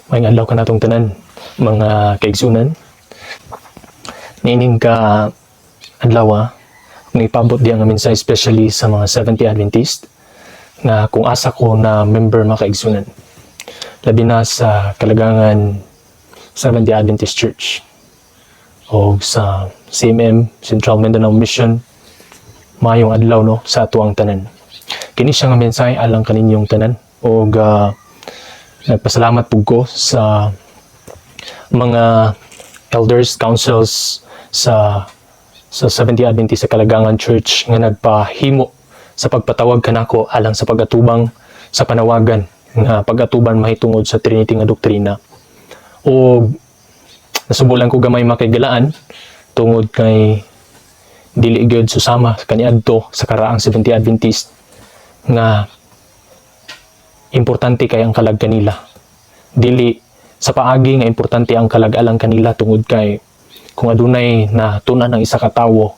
Maayong adlaw kanatong tanan, mga kaigsunan. Niining ka adlaw, kung ipabot diya nga mensahe, especially sa mga Seventh-day Adventist nga kung asa ko na member, mga kaigsunan. Labi na sa Kalagangan Seventh-day Adventist Church o sa CMM, Central Mindanao Mission. Maayong adlaw, no, sa atuang tanan. Kini siya nga mensahe alang kaninyong tanan og nagpasalamat pug ko sa mga elders councils sa Seventh-day Adventist sa Kalagangan Church nga nagpahimo sa pagpatawag kanako alang sa pag-atubang sa panawagan nga pag-atuban mahitungod sa Trinity nga doktrina. O nasubo lang ko gamay, makaigalaan, tungod kay dili gyud susama kaniadto sa karaang Seventh-day Adventist nga importante kay ang kalag kanila. Dili sa paagi nga importante ang kalag alang kanila, tungod kay kung adunay na tunan ang isa ka tawo,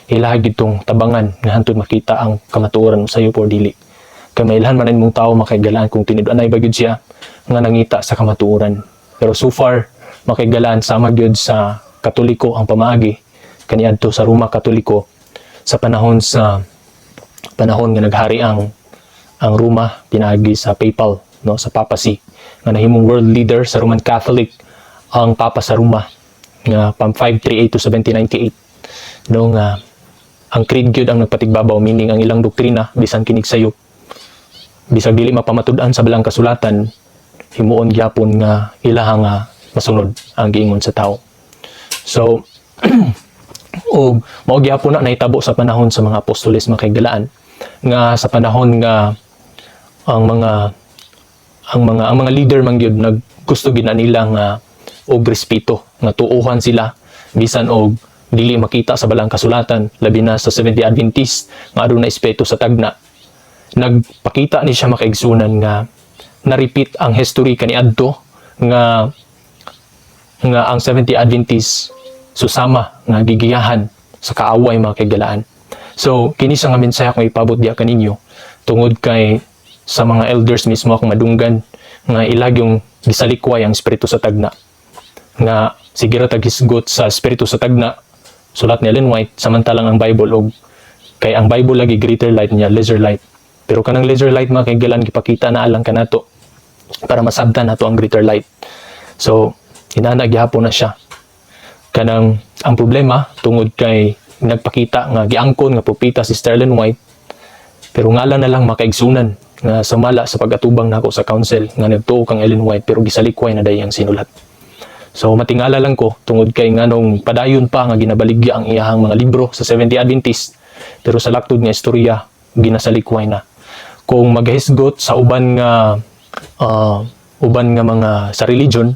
ilaha gitong tabangan nga hantod makita ang kamatuoran sayop or dili. Kay mailhan man imong tao, makaigalaan, kung tinud-anay ba gyud siya nga nangita sa kamatuoran. Pero so far, makaigalaan, sama gyud sa Katoliko ang pamaagi kaniadto sa Roma Katoliko sa panahon nga naghari ang Roma pinaagi sa papal, no, sa papacy, nga nahimong world leader sa Roman Catholic ang Papa sa Roma nga from 538 to 1798, no, nga ang creed gyud ang nagpatigbabaw, meaning ang ilang doktrina, bisan kinig sayop, bisag dili mapamatud-an sa balang kasulatan, himuon gyapon nga ilaha nga masunod ang giingon sa tao. So og mao gyapon na nahitabo sa panahon sa mga apostoles, mga kaigalaan, nga sa panahon nga ang mga leader man gyud nag gusto gid na nila nga og respeto nga tuohan sila bisan og dili makita sa balang kasulatan, labi na sa Seventh-day Adventist nga aduna espiritu sa tagna. Nagpakita ni siya, makaigsunan, nga na-repeat ang history kaniadto nga nga ang Seventh-day Adventist susama nga gigiyahan sa kaaway, mga kaigalaan. So kini siya nga mensahe akong ipabot diya kaninyo tungod kay sa mga elders mismo akong madunggan nga ilag yung gisalikway ang espiritu sa tagna, nga sige ra taghisgot sa espiritu sa tagna, sulat ni Ellen White, samantalang ang Bible, og kay ang Bible lagi greater light niya lesser light. Pero kanang lesser light, mga kaigalan, gipakita na alang kanato para masabtan nato ang greater light. So inana gihapon na siya. Kanang ang problema, tungod kay nagpakita nga giangkon nga propeta si Ellen White. Pero ngala na lang, makaigsunan, nga sumala sa pag-atubang nako sa council nga nagtuo kang Ellen White pero gisalikway na dayon ang sinulat. So matingala lang ko tungod kay nganong padayon pa nga ginabaligya ang iyahang mga libro sa Seventh-day Adventist, pero sa laktod nga istorya ginasalikway na. Kung maghisgot sa uban nga mga sa religion,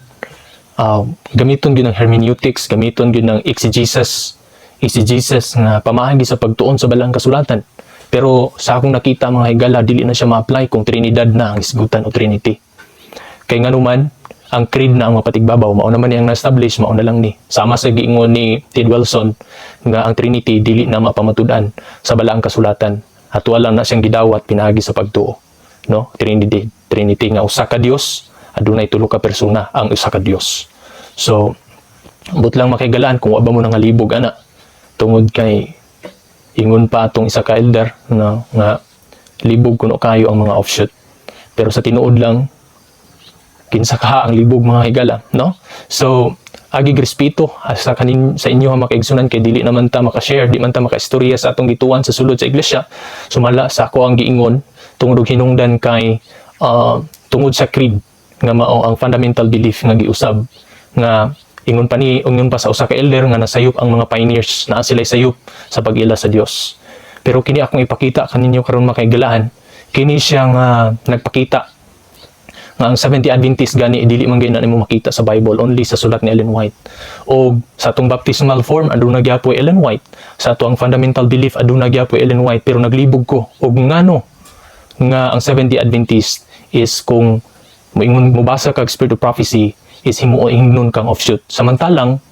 gamiton gyud ang hermeneutics, gamiton gyud ng exegesis, exegesis nga pamaagi sa pagtuon sa balang kasulatan. Pero sa akong nakita, mga higala, dili na siya ma-apply kung Trinidad na ang hisgutan o Trinity. Kay nganuman, ang creed na ang mapatigbabaw, mao naman ang na-establish, mao na lang ni. Sama sa giingon ni Ted Wilson nga ang Trinity dili na mapamatud-an sa balaang kasulatan. Ato lang na siyang gidawat pinaagi sa pagtuo. No? Trinity, Trinity nga usa ka Dios, adunay tulo ka persona ang usa ka Dios. So, ambot lang, makaigalaan, kung wa ba mo nangalibog ana, tungod kay ingon pa atong isa ka elder na nga libog kuno kayo ang mga offshoot. Pero sa tinuod lang, kinsa ka ang libog, mga higala, no? So agi respeto sa kanin sa inyo nga makaigsunan, kay dili naman ta maka-share, di man ta makaistorya sa atong gituan sa sulod sa iglesia sumala sa ako ang giingon tungod og hinungdan kay tungod sa creed nga mao ang fundamental belief nga giusab, nga ingon pa sa usa ka elder nga nasayop ang mga pioneers na sila sayop sa pag-ila sa Dios. Pero kini akong ipakita kaninyo karon, makaigalaan, kini siya nga nagpakita nga ang Seventh-day Adventist gani dili man gyud na nimo makita sa Bible, only sa sulat ni Ellen White. O sa atong baptismal form aduna gyapoy Ellen White, sa ato ang fundamental belief aduna gyapoy Ellen White. Pero naglibog ko og ngano nga ang Seventh-day Adventist is kung moingon, mobasa kag Spirit of Prophecy is himuo ingnon kang offshoot, samantalang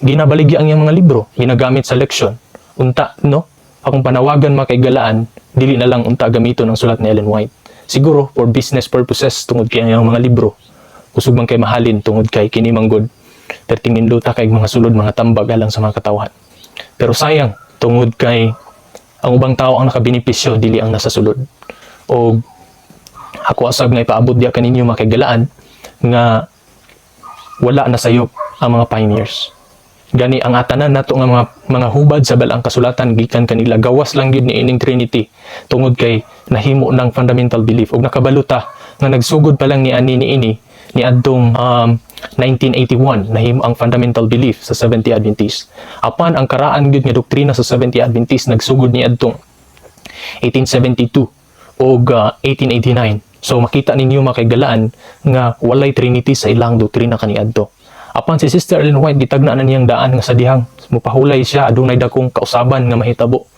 ginabaligya ang iyang mga libro, ginagamit sa leksyon unta, no? Akong panawagan, makaigalaan, dili na lang unta gamiton ang sulat ni Ellen White. Siguro for business purposes, tungod kay ang mga libro Kusog man kay mahalin tungod kay kini manggod perting nindota kay mga sulod, mga tambag alang sa mga katawhan. Pero sayang tungod kay ang ubang tao ang nakabenepisyo, dili ang nasa sulod. O ako asab nga ipaabot diya kaninyo, makigalaan, nga wala na sayop ang mga pioneers. Gani ang atanan nato nga mga hubad sa balaang kasulatan gikan kanila, gawas lang gyud ni ining Trinity tungod kay nahimo ng fundamental belief ug nakabalo ta nga nagsugod pa lang ni ani ni ini ni adtong 1981 nahimo ang fundamental belief sa Seventh-day Adventist. Apan ang karaan gyud nga doktrina sa Seventh-day Adventist nagsugod ni adtong 1872 og 1889. So makita ninyo, makaigalaan, nga walay Trinity sa ilang doktrina kaniadto. Apan si Sister Ellen White, gitagna na niyang daan nga sa dihang mupahulay siya, adunay dakong kausaban nga mahitabo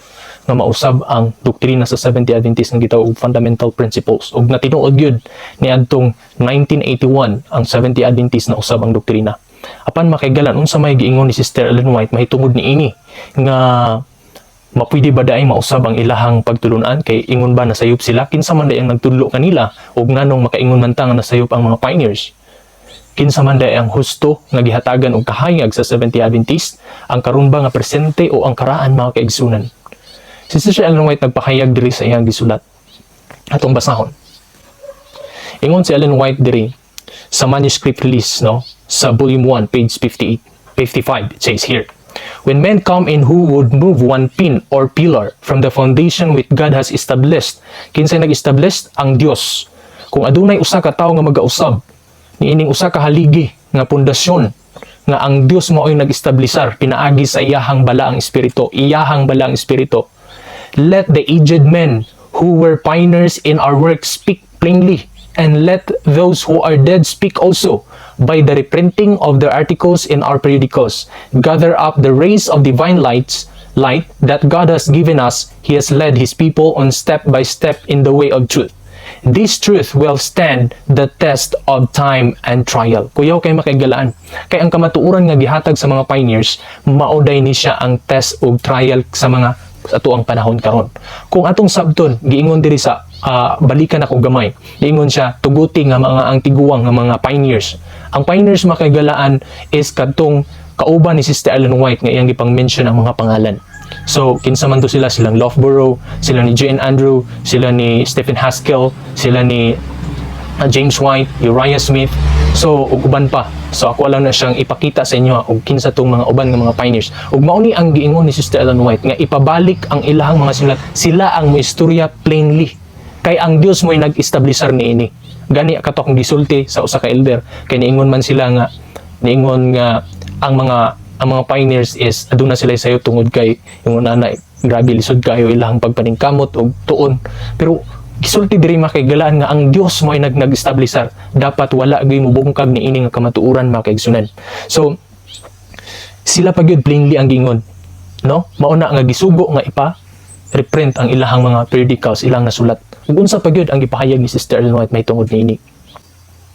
nga mausab ang doktrina sa Seventh-day Adventist nga gitawag og fundamental principles, ug natinuod gyud niadtong 1981 ang Seventh-day Adventist na usab ang doktrina. Apan makaigalan, unsa may giingon ni Sister Ellen White mahitungod niini nga mapwede ba daay mausab ang ilahang pagtulunan, kay ingon ba nasayop sila? Kinsa man day ang nagtudlo kanila ug nganong makaingon man ta nga nasayop ang mga pioneers? Kinsa man day ang husto nga gihatagan og kahayag sa Seventh-day Adventist, ang karon ba nga presente o ang karaan, mga kaigsunan? Si Sister Ellen White nagpahayag diri sa iyang gisulat. Atong basahon. Ingon si Ellen White diri sa manuscript release, no, sa volume 1, page 58 55, it says here, "When men come in who would move one pin or pillar from the foundation which God has established." Kinsay nag-establish? Ang Dios. Kung adunay usa ka tawo nga magausab niining usa ka haligi nga pundasyon nga ang Dios mao'y nag-establisar pinaagi sa iyahang balaang espiritu, iyahang balaang espiritu. "Let the aged men who were pioneers in our work speak plainly, and let those who are dead speak also by the reprinting of their articles in our periodicals. Gather up the rays of divine light that God has given us. He has led His people on step by step in the way of truth. This truth will stand the test of time and trial." Kuyaw kay makaigalaan. Kay ang kamatuoran nga gihatag sa mga pioneers, mao day ni siya ang test ug trial sa mga sa atuang panahon karon. Kung atong sabton, giingon diri sa balikan ako gamay. Giingon siya tuguti nga mga ang tiguang nga mga pioneers. Ang pioneers, makaigalaan, is kadtong kauban ni Sister Ellen White nga iyang gipang-mention ang mga pangalan. So, kinsa man to sila, silang Loughborough, sila ni J.N. Andrew, sila ni Stephen Haskell, sila ni James White, Uriah Smith, so ug uban pa. So ako lang na siyang ipakita sa inyo og kinsa tong mga uban nga mga pioneers. Ug mao ni ang giingon ni Sister Ellen White nga ipabalik ang ilahang mga sinulat. Sila ang moistorya plainly. Kay ang Dios mo'y nag-establisar niini. Gani kato akong gisulti sa usa ka elder kay niingon man sila nga niingon nga ang mga pioneers is aduna sila sayo tungod kay yung nana, grabe lisod kayo ilahang pagpaningkamot og tuon, pero gisulti diri, makaigalaan, nga ang Dios mo ay nag-establisar. Dapat wala gyud mobungkag ni ini nga kamatuoran, mga kaigsunan. So sila pa gyud plainly ang gingon, no, mao na nga gisugo nga ipa reprint ang ilahang mga periodicals, ilang nasulat. Ug unsa pa gyud ang gipahayag ni Sister Ellen White mahitungod niini?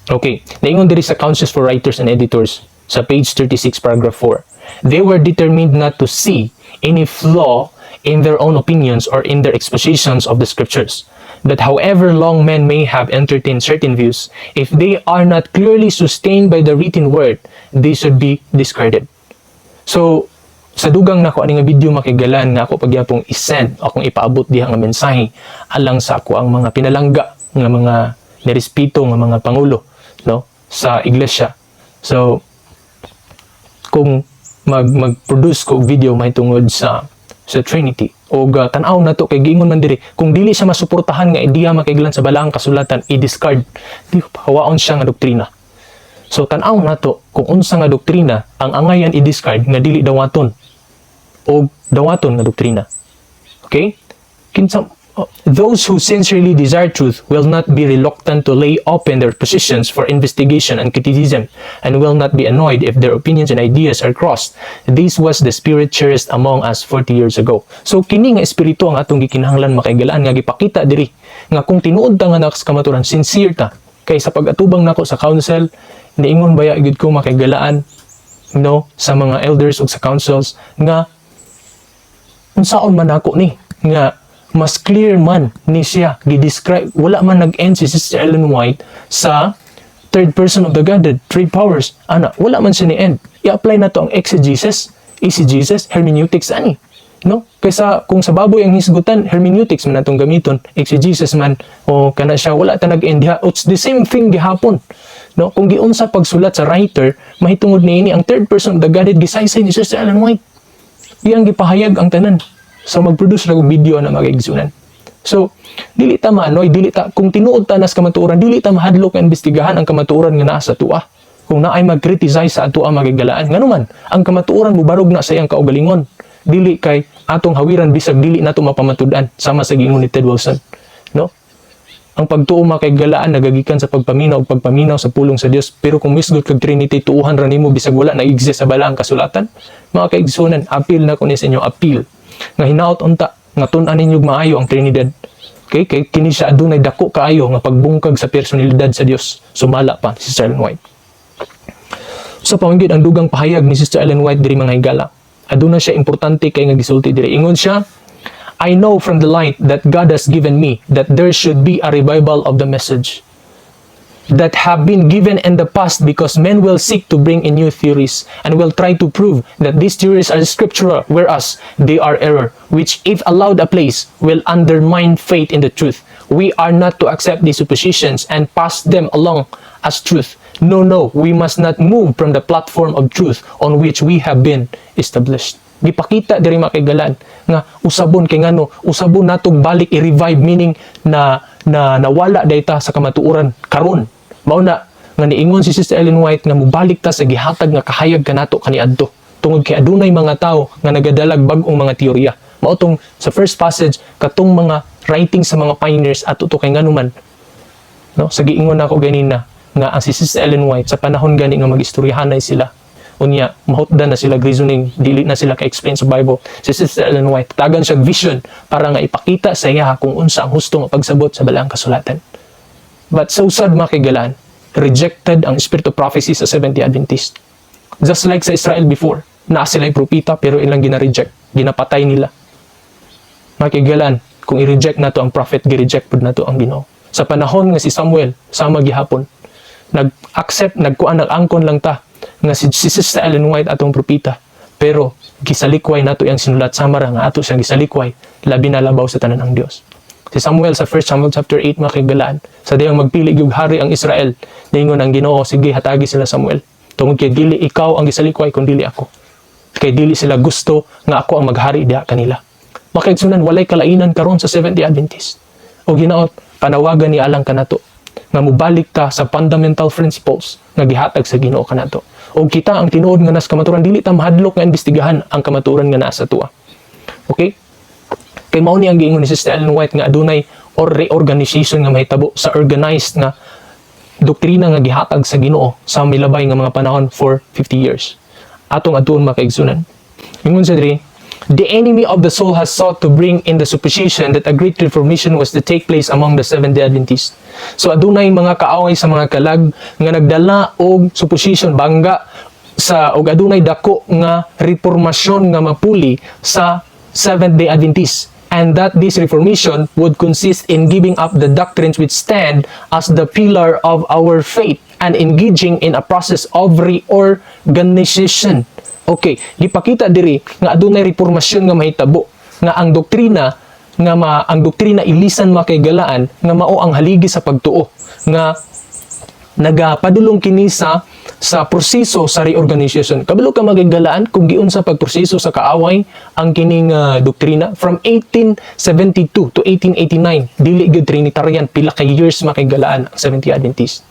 Okay, naingon diri sa Counsels for Writers and Editors sa page 36, paragraph 4. "They were determined not to see any flaw in their own opinions or in their expositions of the scriptures. That however long men may have entertained certain views, if they are not clearly sustained by the written word, they should be discarded." So, sa dugang nako ani nga video, makigalan, nga ako pagyapong isend, akong ipaabot diha nga mensahe alang sa ako ang mga pinalangga nga mga nirespeto nga mga pangulo, no, sa iglesia. So kung mag-produce ko og video mahitungod sa Trinity og tan-aw nato kay giingon man diri, kung dili siya masuportahan nga ideya, makiglan, sa balaang kasulatan, i-discard, di hawaon siya nga doktrina. So tan-aw nato kung unsa nga doktrina ang angayan i-discard nga dili dawaton o dawaton nga doktrina. Okay? Kinsa "Those who sincerely desire truth will not be reluctant to lay open their positions for investigation and criticism, and will not be annoyed if their opinions and ideas are crossed. This was the spirit cherished among us 40 years ago." So kini nga espiritu ang atong gikinahanglan, makaigalaan, nga gipakita diri nga kung tinuod ta nga naa sa kamatuoran, sincere ta. Kay sa pag-atubang nako sa council, niingon baya gyud ko, makaigalaan, no, sa mga elders ug sa councils nga unsaon man ako ni nga mas clear man ni siya gi-describe. Wala man nag-end si Sister Ellen White sa Third person of the Godhead, three powers. Ana, wala man siya ni end. I-apply nato ang exegesis, exegesis, hermeneutics ani. No? Kaysa kung sa baboy ang hisgutan, hermeneutics man atong gamiton, exegesis man o kana siya, wala ta nag-end diha. It's the same thing gihapon. No? Kung giunsa pagsulat sa writer, mahitungod niini ang third person of the Godhead gisaysay ni Sister Ellen White. Iyang gipahayag ang tanan. So mag-produce ra og video na mga igsunan. So, dili ta maanoy, dili ta kung tinuod ta nas kamatuoran, dili ta mahadlok nga imbestigahan ang kamatuoran nga naa sa atoa. Kung naay mag-criticize sa atoa, magigalaan. Ngano man, ang kamatuoran mubarog na sa iyang kaugalingon. Dili kay atong hawiran bisag dili nato mapamatud-an, sama sa giingon ni Ted Wilson. No? Ang pagtuo, mga kaigalaan, nagagikan sa pagpaminaw ug pagpaminaw sa pulong sa Dios. Pero kung misgot kag Trinity, tuuhan ra nimo bisag wala na exist sa balaang kasulatan. Mga kaigsunan, appeal na ko ni sa inyo, appeal. Nga hinaot unta nga tun-an ninyo maayo ang Trinidad. Okay, kay kini siya adunay dako kaayo nga pagbungkag sa personalidad sa Dios. Sumala pa si Sister Ellen White. Sa pamanggid ang dugang pahayag ni Sister Ellen White diri, mga higala. Aduna siya importante kay nga gisulti diri. Ingon siya, "I know from the light that God has given me that there should be a revival of the message that have been given in the past, because men will seek to bring in new theories and will try to prove that these theories are scriptural, whereas they are error, which, if allowed a place, will undermine faith in the truth. We are not to accept these suppositions and pass them along as truth. No, we must not move from the platform of truth on which we have been established." Gipakita diri, mga kaigalaan, nga usabon kay ngano usabon natong balik i-revive, meaning na na nawala dayta sa kamatuoran karon. Mao na nga niingon si Sister Ellen White nga mobalik ta sa gihatag nga kahayag kanato kaniadto tungod kay adunay mga tawo nga nagadalag bag-ong mga teorya. Mao tong sa first passage, katong mga writing sa mga pioneers ato to, kay nganuman, no, sa giingon nako ganina nga ang si Sister Ellen White, sa panahon gani nga mag-istoryahanay sila, unya mahutdan na sila reasoning, dili na sila ka-explain sa Bible, si Sister Ellen White tagan siya vision para nga ipakita sa iya kung unsa ang husto nga pagsabot sa balaang kasulatan. But so sad, mga kaigalaan, rejected ang spirit of prophecy sa Seventh-day Adventist. Just like sa Israel before, naa sila propeta pero ilang gina-reject, ginapatay nila. Mga kaigalaan, kung i-reject nato ang prophet, gi-reject pud nato ang Ginoo. Sa panahon nga si Samuel, sama gihapon, nag-accept, nagkuan, nag-angkon lang ta nga si Sister Ellen White atong propeta. Pero gisalikway nato iyang sinulat, sama ra nga ato siyang gisalikway, labi na labaw sa tanan ang Dios. Si Samuel sa 1 Samuel chapter 8, mga kaigalaan, sa dayang magpili gyud hari ang Israel, ningon ang Ginoo, "Sige, hatagi sila Samuel. Tungod kay dili ikaw ang gisalikway kun dili ako. Kay dili sila gusto nga ako ang maghari diha kanila." Mga kaigsunan, walay kalainan karon sa Seventh-day Adventist. O ginaot, panawagan ni alang kanato nga mobalik ta sa fundamental principles nga gihatag sa Ginoo kanato. O kita ang tinuod nga nas kamaturan, dili ta mahadlok nga imbestigahan ang kamaturan nga naa sa atoa. Okay? Kay mao ni ang giingon ni Sister Ellen White nga adunay or reorganization nga mahitabo sa organized nga doktrina nga gihatag sa Ginoo sa milabay nga mga panahon for 50 years. Atong adtuon, mga kaigsunan. Ingon sa diri, "The enemy of the soul has sought to bring in the supposition that a great reformation was to take place among the Seventh-day Adventists." So adunay mga kaaway sa mga kalag nga nagdala og supposition, bangga sa og adunay dako nga reformasyon nga mapuli sa Seventh-day Adventists, and that this reformation would consist in giving up the doctrines which stand as the pillar of our faith and engaging in a process of reorganization. Okay, gipakita diri nga adunay reformasyon nga mahitabo nga ang doktrina nga ma, ang doktrina ilisan, mga kaigalaan, nga mao ang haligi sa pagtuo nga nagapadulong kini sa proseso sa reorganization. Kabalo ka, mga kaigalaan, kung giunsa pagproseso sa kaaway ang kining doktrina from 1872 to 1889, dili gyud Trinitarian pila ka years, mga kaigalaan, ang Seventh-day Adventist.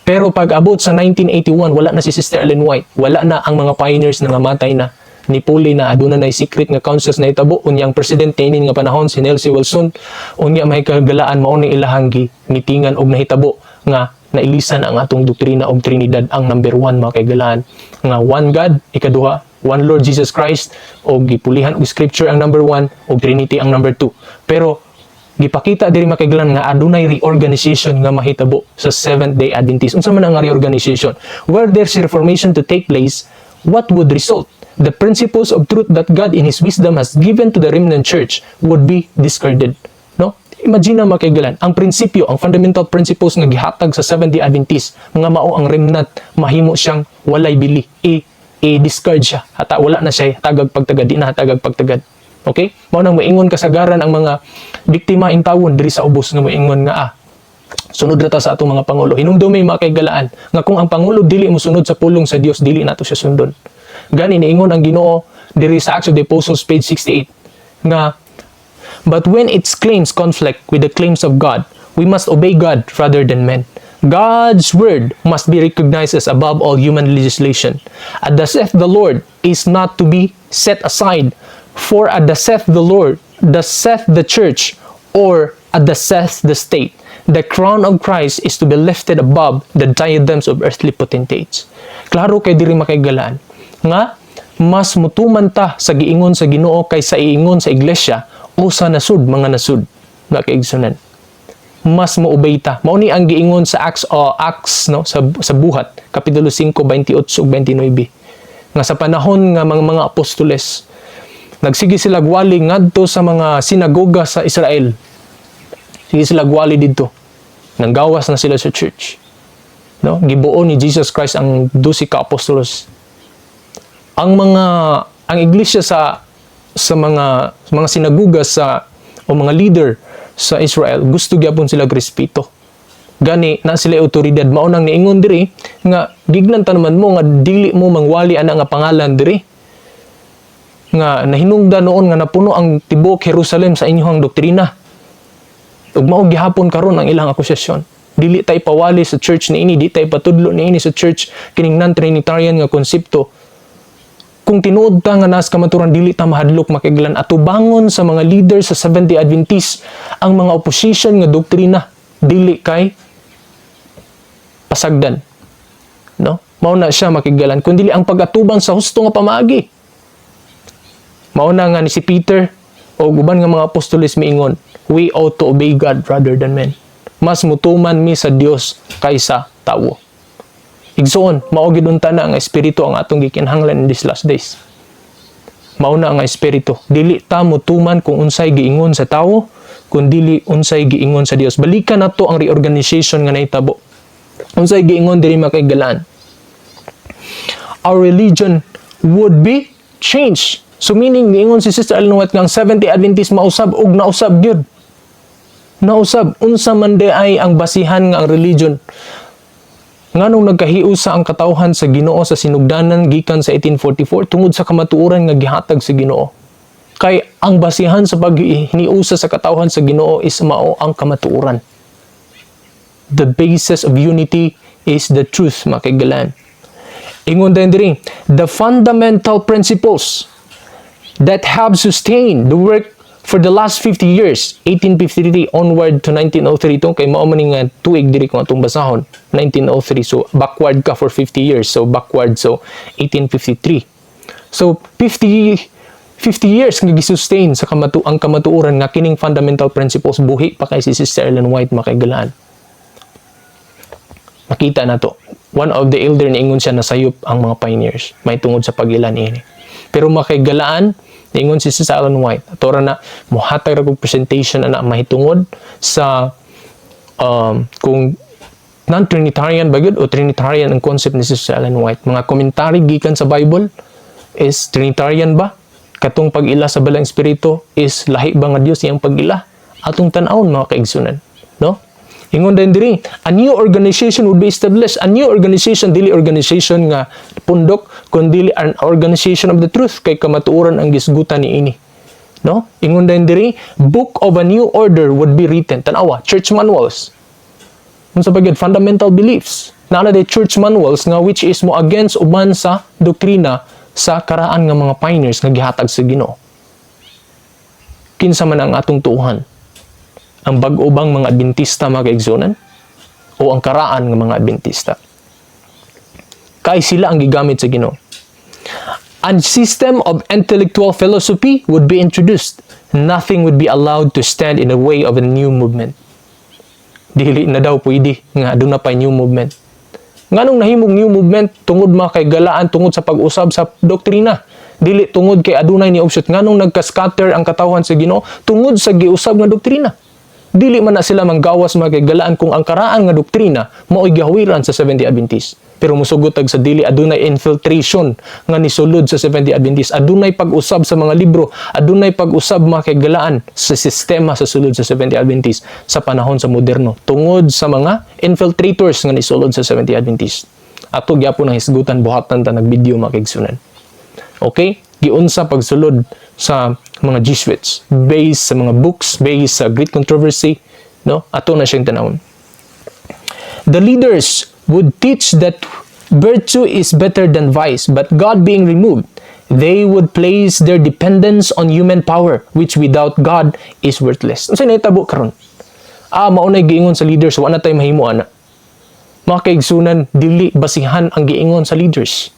Pero pag abot sa 1981, wala na si Sister Ellen White, wala na ang mga pioneers na namatay na. Nipuli na aduna na secret nga councils na itabo, unya ang president niini nga panahon si Nelsie Wilson, unya, mga kaigalaan, mao ni ilahang gi mitingan og nahitabo nga nailisan ang atong doktrina og Trinidad ang number one, mga kaigalaan, nga one God, ikaduha one Lord Jesus Christ, og gipulihan og scripture ang number one og Trinity ang number two. Pero gipakita diri, mga kaigalaan, nga adunay reorganization nga mahitabo sa Seventh Day Adventist. Unsa man ang reorganization? Where there's reformation to take place, what would result? The principles of truth that God in His wisdom has given to the remnant church would be discarded. No? Imagine na, mga kaigalan, ang prinsipyo, ang fundamental principles nga gihatag sa Seventh-day Adventist, nga mao ang remnant, mahimo siyang walay bili. I-discard siya. Hata, wala na siya tagag pagtagad, di na hatagag pagtagad. Okay? Mao nang moingon kasagaran ang mga biktima in tawon diri sa ubos nga moingon nga sunod ra ta sa atong mga pangulo. Hinumdumi, mga kaigalaan, nga kung ang pangulo dili mo sunod sa pulong sa Dios, dili nato siya sundon. Gani niingon ang Ginoo diri sa Acts of the Apostles, page 68, nga "But when its claims conflict with the claims of God, we must obey God rather than men. God's word must be recognized as above all human legislation. A thus saith the Lord is not to be set aside for a thus saith the Lord, thus saith the church, or a thus saith the state. The crown of Christ is to be lifted above the diadems of earthly potentates." Klaro kay diri, makaigalaan, nga mas mutuman ta sa giingon sa Ginoo kaysa iingon sa iglesia o sa nasud, mga nasud, mga kaigsunan. Mas moobey ta. Mao ni ang giingon sa Acts o Acts, no, sa Buhat kapitulo 5 28 ug 29, nga sa panahon nga mga apostoles nagsige sila gwali ngadto sa mga sinagoga sa Israel. Sige sila gwali didto. Nanggawas na sila sa church. No? Gibuo ni Jesus Christ ang 12 ka apostolos. Ang iglesia sa mga sinaguga sa o mga leader sa Israel, gusto gyapon sila respeto. Gani na sila otoridad. Mao nang niingon diri nga gignan ta naman mo nga dili mo mangwali ana nga pangalan diri, nga nahinungdan noon nga napuno ang tibuok Jerusalem sa inyong doktrina. Ug mao gihapon karon ang ilang akusasyon. Dili tay pawali sa church niini, di tay patudlo niini sa church kining non-trinitarian nga konsepto. Kung tinuod ta nga nas kamaturan, dili ta mahadlok, makiglan, atubangon sa mga leader sa Seventh-day Adventist ang mga opposition nga doktrina, dili kay pasagdan, no? Mao na siya, makigalan, kun dili ang pag-atubang sa husto nga pamaagi. Mao na nga ni si Peter o uban nga mga apostoles miingon, "We ought to obey God rather than men." Mas mutuman mi sa Dios kaysa tawo. Igsoon, mao gid unta na ang espiritu ang atong gikinahanglan in these last days. Mao na ang espiritu. Dili ta mutuman kung unsay giingon sa tawo, kun dili unsay giingon sa Dios. Balikan nato ang reorganization nga nahitabo. Unsay giingon diri, makaigalaan? Our religion would be changed. So meaning, giingon si Sister Ellen White nga ang Seventh-day Adventist mausab, ug nausab gyud. Nausab. Unsa man di ay ang basihan nga ang religion? Nganong nagkahiusa ang katawhan sa Ginoo sa sinugdanan gikan sa 1844? Tungod sa kamatuoran nga gihatag sa Ginoo. Kay ang basihan sa paghiniusa sa katawhan sa Ginoo is mao ang kamatuoran. The basis of unity is the truth, makigalan. Ingon din diri, "The fundamental principles that have sustained the work for the last 50 years," 1853 onward to 1903 itong kay mao man ni nga tuig diri kung atong basahon, 1903, so backward ka for 50 years, so backward, so 1853. So 50 years nga gisustain sa ang kamatuoran nga kining fundamental principles, buhi pa kay si Sister Ellen White, makaigalaan. Makita na to. One of the elder niingon siya nasayop ang mga pioneers may tungod sa pag-ila niini. Pero makaigalaan, niingon si Sister Ellen White. Atora na mohatag ra kog presentation ana mahitungod sa kung non-Trinitarian ba gyud o Trinitarian ang concept ni Sister Ellen White. Mga komentary gikan sa Bible is Trinitarian ba? Katong pag-ila sa Balaang Espiritu is lahi ba nga Dios iyang pag-ila? Atong tan-awon, mga kaigsunan, no? Ingon din diri, a new organization would be established. A new organization, dili organization nga pundok, kundi an organization of the truth, kay kamatuoran ang gisgutan ni ini. No? Ingon din diri, book of a new order would be written. Tanawa, church manuals. Unsa pa gyud fundamental beliefs? Naa na day church manuals nga which is mo against uban sa doktrina sa karaan nga mga pioneers nga gihatag sa Ginoo. Kinsa man ang atong tuuhan? Ang bag-o bang mga Adventista, mga kaigsunan, o ang karaan nga mga Adventista? Kay sila ang gigamit sa Ginoo. A system of intellectual philosophy would be introduced. Nothing would be allowed to stand in the way of a new movement. Dili na daw pwede nga aduna pa new movement. Nganong nahimong new movement? Tungod, mga kaigalaan, tungod sa pag-usab sa doktrina. Dili tungod kay adunay ni offshoot. Nganong nagka-scatter ang katawhan sa Ginoo? Tungod sa giusab nga doktrina. Dili man na sila manggawas, mga kahigalaan, kung ang karaan nga doktrina mao'y gihawiran sa Seventh-day Adventist. Pero musugot tag sa dili, adunay infiltration nga nisulod sa Seventh-day Adventist. Adunay pag-usab sa mga libro, adunay pag-usab, mga kahigalaan, sa sistema sa sulod sa Seventh-day Adventist sa panahon sa moderno tungod sa mga infiltrators nga nisulod sa Seventh-day Adventist. Ato gyapon ang hisgutan, buhatan ta nag-video, mga kaigsunan. Okay? Giunsa pagsulod sa mga Jesuits based sa mga books, based sa Great Controversy, no? Ato na siyang tanawon. The leaders would teach that virtue is better than vice, but God being removed, they would place their dependence on human power, which without God is worthless. Unsa nahitabo karon? Ah, mao nay giingon sa leaders, wa na tay mahimo ana. Mga kaigsunan, dili basihan ang giingon sa leaders,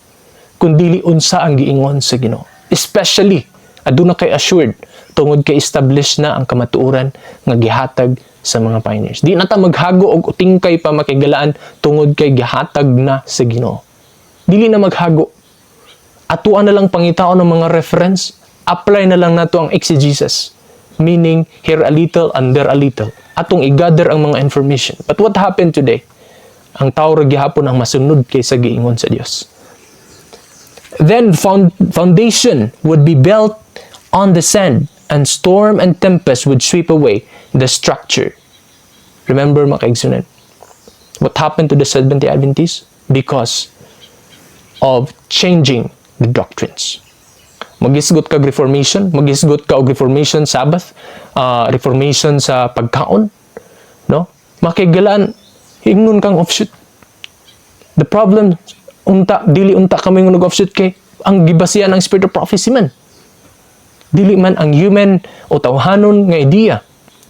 kun dili unsa ang giingon sa Ginoo. Especially, aduna kay assured tungod kay established na ang kamatuoran nga gihatag sa mga pioneers. Di na ta maghago og tingkay pa, makigalaan, tungod kay gihatag na sa Ginoo. Dili na maghago. Atuan na lang pangitaon ng mga reference, apply na lang nato ang exegesis. Meaning, here a little and there a little. Atong i-gather ang mga information. But what happened today? Ang tao ra gihapon ang masunod kaysa giingon sa Dios. Then foundation would be built on the sand, and storm and tempest would sweep away the structure. Remember, mga kaigsunan, what happened to the Seventh-day Adventists? Because of changing the doctrines. Magisgot kag Reformation, magisgot ka og Reformation Sabbath, Reformation sa pagkaon, no? Makigalaan, ingnon kang offshoot. The problem, unta, dili unta kami nga nag-offshoot kay ang gibasihan ang spirit of prophecy man. Dili man ang human o tawhanon nga idea,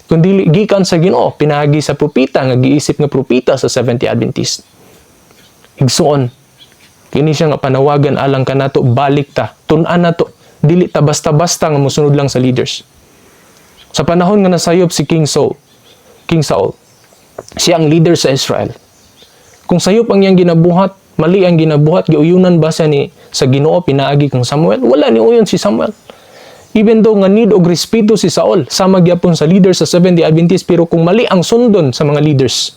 kundi gikan sa Ginoo pinaagi sa propeta nga giisip nga propeta sa Seventh-day Adventist. Igsuon, kini siya nga panawagan alang kanato, balik ta, tun-an nato, dili ta basta-basta nga mosunod lang sa leaders. Sa panahon nga nasayop si King Saul, King Saul, siya ang leader sa Israel. Kung sayop ang iyang ginabuhat, mali ang ginabuhat, giuyunan ba siya ni sa Ginoo pinaagi kang Samuel? Wala ni uyon si Samuel. Even though nga need og respeto si Saul, sama gyapon sa leader sa Seventh-day Adventist, pero kung mali ang sundon sa mga leaders,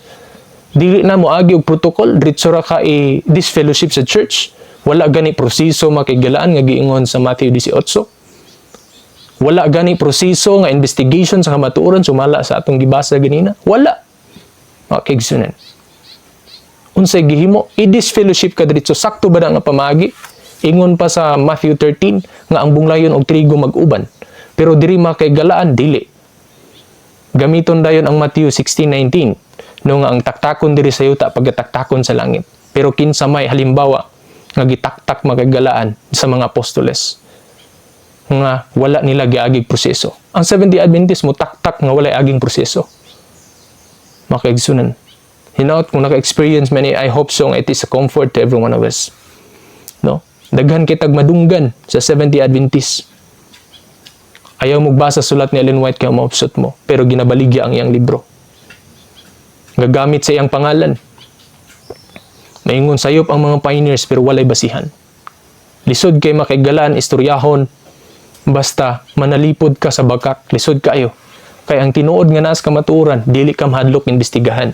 dili na mo agi og protocol, diretso ra ka i disfellowship sa church. Wala gani proseso, makigalaan, nga giingon sa Matthew 18. Wala gani proseso nga investigation sa kamatuoran sumala sa atong gibasa ganina. Wala. Mga kaigsunan. Unsay gihimo? I-disfellowship ka diretso. Sakto ba na nga pamaagi? Ingon pa sa Matthew 13 nga ang bunglayon og trigo mag-uban. Pero diri, makaigalaan, dili. Gamiton dayon ang Matthew 16:19, no, nga ang taktakon diri sa yuta pagataktakon sa langit. Pero kinsa may halimbawa nga gitaktak, makagalaan, sa mga apostoles nga wala nila giagig proseso? Ang Seventh-day Adventist mo taktak nga walay aging proseso. Makaigsunan. Hinaot kung naka-experience many, I hope so nga it is a comfort to every one of us. No? Daghan kitag madunggan sa Seventh-day Adventist. Ayaw magbasa sulat ni Ellen White kay maupsot mo, pero ginabaligya ang iyang libro. Gagamit sa iyang pangalan. Maingon sayop ang mga pioneers pero walay basihan. Lisod kay, makaigalan, istoryahon, basta manalipod ka sa bakak, lisod kayo. Kay ang tinuod nga naas kamatuoran, dili ka mahadlok imbestigahan.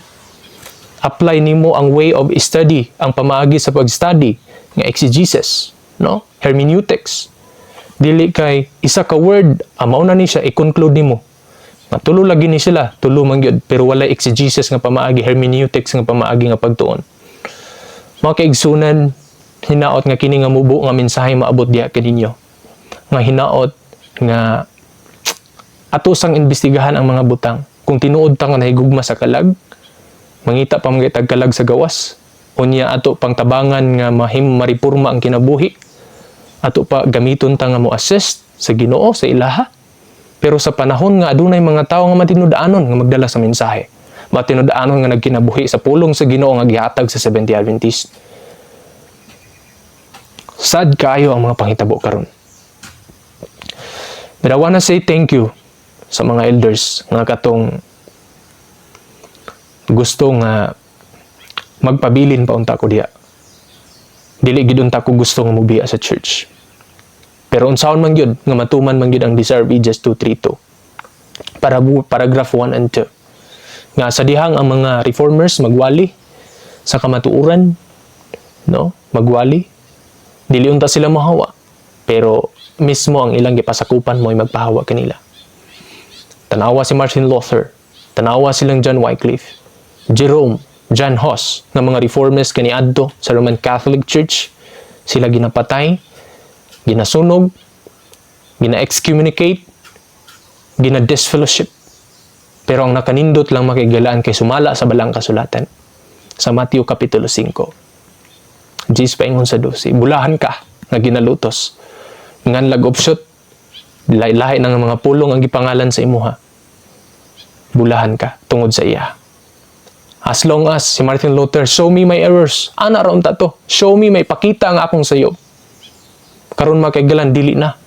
Apply nimo ang way of study, ang pamaagi sa pag-study nga exegesis, no? Hermeneutics. Dili kay isa ka word, mao na ni siya, i-conclude nimo. Nga tulo lagi ni sila, tulo man gyud, pero walay exegesis nga pamaagi, hermeneutics nga pamaagi nga pagtuon. Mga kaigsunan, hinaot nga kini nga mubo nga mensahe maabot diha kaninyo. Nga hinaot nga ato sang imbestigahan ang mga butang. Kung tinuod ta nga nahigugma sa kalag, mangita pa mga kalag sa gawas. Unya ato pang tabangan nga mahim maripurma ang kinabuhi. Ato pa gamiton ta nga mo assist sa Ginoo sa ilaha. Pero sa panahon nga adunay mga tawo nga matinud-anon nga magdala sa mensahe, matinud-anon nga nagkinabuhi sa pulong sa Ginoo nga gihatag sa Seventh-day Adventist. Sad kaayo ang mga panghitabo karon. But I wanna say thank you sa mga elders nga katong gusto nga magpabilin pa unta ko diha. Dili gid unta ko gusto nga mobiya sa church. Pero unsaon man gyud nga matuman man gyud ang Desire of Ages 232. Para paragraph 1 and 2. Nga sa dihang ang mga reformers magwali sa kamatuoran, no? Magwali. Dili unta sila mahawa, pero mismo ang ilang gipasakupan mo'y magpahawa kanila. Tanawa si Martin Luther, tanawa silang John Wycliffe, Jerome, John Huss, nga mga reformers kaniadto sa Roman Catholic Church, sila ginapatay, ginasunog, gina-excommunicate, gina-disfellowship. Pero ang nakanindot lang, mga kahigalaan, kay sumala sa Balaang Kasulatan. Sa Matthew Kapitulo 5. Jesus paingon sa 12, "Bulahan ka nga ginalutos. Nganlag offshoot, lahi ng mga pulong ang gipangalan sa imuha. Bulahan ka tungod sa iya." As long as si Martin Luther, "Show me my errors." Ana ra unta to. "Show me, may pakita ang akong sayo." Karon, mga kahigalaan, dili na.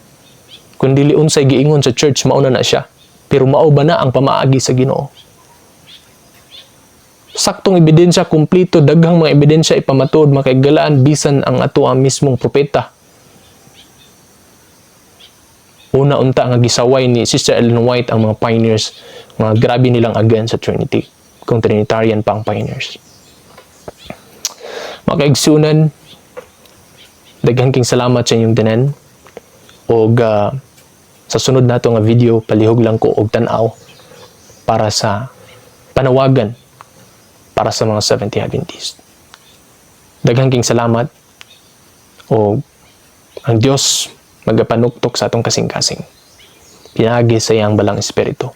Kung dili unsay giingon sa church, mauna na siya. Pero mao ba na ang pamaagi sa Ginoo? Saktong ebidensya, kumplito, daghang mga ebidensya ipamatuod, mga kahigalaan, bisan ang ato ang mismong propeta. Una unta nga gisaway ni Sister Ellen White ang mga pioneers, mga grabe nilang against sa Trinity, kung Trinitarian pa ang pioneers. Mga kaigsunan, daghan king salamat sa inyong tanan. Og sa sunod nato nga video, palihog lang ko og tan-aw para sa panawagan para sa mga Seventh Adventist. Daghan king salamat og ang Dios magapanuktok sa atong kasing-kasing. Pinaagi sa iyang Balaang Espiritu.